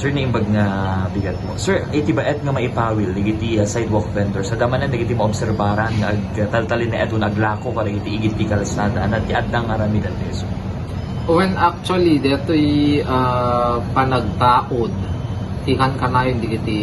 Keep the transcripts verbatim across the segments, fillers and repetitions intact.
Sir, naimbag nga bigat mo. Sir, iti baet nga maipawil dagiti, ah, sidewalk vendors, adda manen dagiti maobserbaran nga agtaltalinaed wenno aglako kadagiti igid ti kalsada, ania ti adda nga aramidentayo? When actually, detoy, ah, panagtaud ti kankanayon dagiti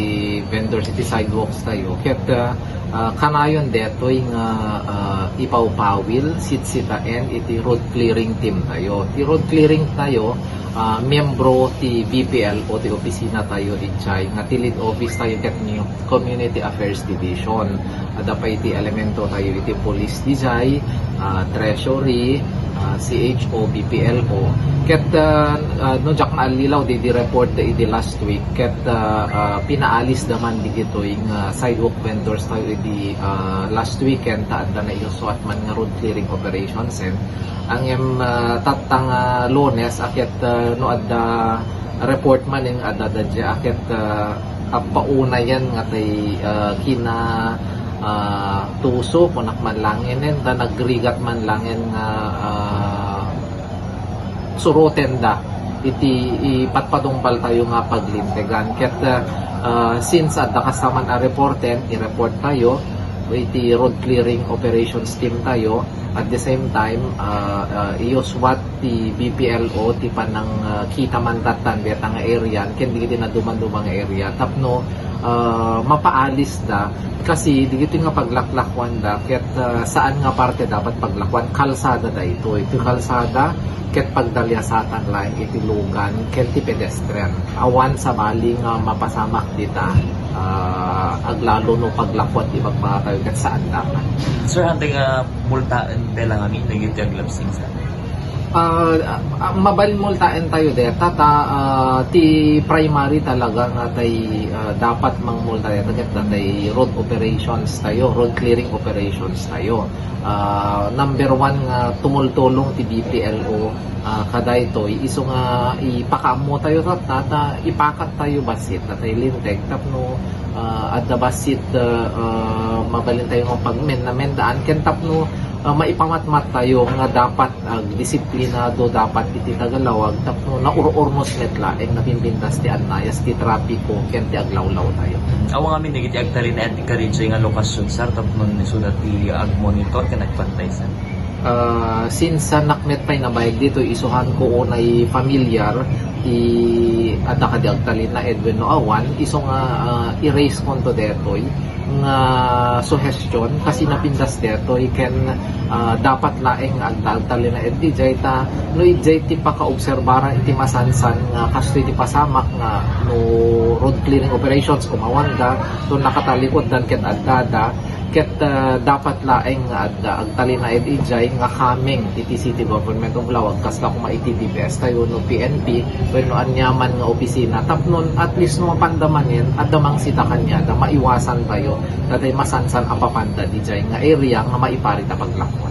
vendors iti sidewalks tayo. Ket, ah, ah, kanayon detoy nga, ah, ipawpawil, sitsittaen iti road clearing team tayo. Ti road clearing tayo, ah, miyembro ti B P L O ti opisina tayo idiay, nga ti lead office tayo ket ni Community Affairs Division. Adda pay ti elemento tayo iti police diay, ah, treasury, ah, C H O, B P L O. Ket, ah, ah, no diak naallilaw, di, di report da idi last week, ket, ah, ah, pinaalisda man digitoy nga sidewalk vendors tayo idi, ah, last weekend, ta adda naisuat man nga road clearing operation sen. Ngem, ah, tatta nga Lunes, a ket, ah, no adda report manen, adda, adda diay a ket, ah, apaunayan nga tay, ah, kina, ah, tuso, kunak man langen, ta nagrigat man langen nga, ah, surotenda iti ipatpadungpal tayo nga paglintegan. Ket, ah, ah, since adda kasta man a reporten, i-report tayo iti road clearing operations team tayo. At the same time, ah, ah, iyuswat ti B P L O ti panang, ah, kita man tattan deta nga area ken dagiti nadumaduma nga area tapno, ah, mapaalisda kasi dagiti nga paglaklakuanda ket, ah, saan nga parte dapat paglakuan, kalsada daytoy. Ti kalsada ket pagdaliasatan laeng iti lugan ken ti pedestrian. Awan sabali nga mapasamak dita, ah, aglalo no paglakuan ti bagmatayo ket saanda man. Sir, hantay nga multaentayo lang amin dagiti aglabsing sa Ah, ah, mabalin multaentayo deta ta, ah, ti primary talaga nga tay, ah, dapat mangmulta deta ket tay road operations tayo, road clearing operations tayo. Ah, number one nga tumultulong ti B P L O, ah, kadaytoy isu nga ipakaammo tayo ta, ta, ta ipakat tayo bassit ta tay linteg tapno, ah, adda bassit, ah, ah, mabalin tayo nga pagmen-, namendaan ken tapno, ah, maipamatmat tayo nga dapat agdisiplinado dapat iti tagalawag tapno naur-urnos met laeng napimpintas ti annayas ti trapiko ken ti aglawlaw tayo. Awan amin dagiti agtalinaed ti karidiay nga lokasyon, sir, tapno isuda ti agmonitor ken agpantay, sir? Ah, since, ah, nakmet pay nabayag ditoy, isuhan ko unay familiar ti adda kadi agtalinaed wenno awan, isu nga, ah, i-raise konto detoy nga suhestyon kasi napintas detoy ken, ah, dapat laeng nga agta-, agtalinaed idiay ta no idiay ti pakaobserbaran iti masansan nga kastoy ti pasamak nga no road clearing operations kumawanda, no nakatalikuddan ket addada, ket, ah, dapat laeng nga adda agtalinaed idiay nga coming iti City Government of Laoag, kasla koma iti D P S tayo, no P N P, wenno aniaman nga opisina, tapno at least no mapanda manen, adda mangsita kaniada, maiwasan tayo, ta tay masansan a papanda diay nga area nga maipari ta paglakuan.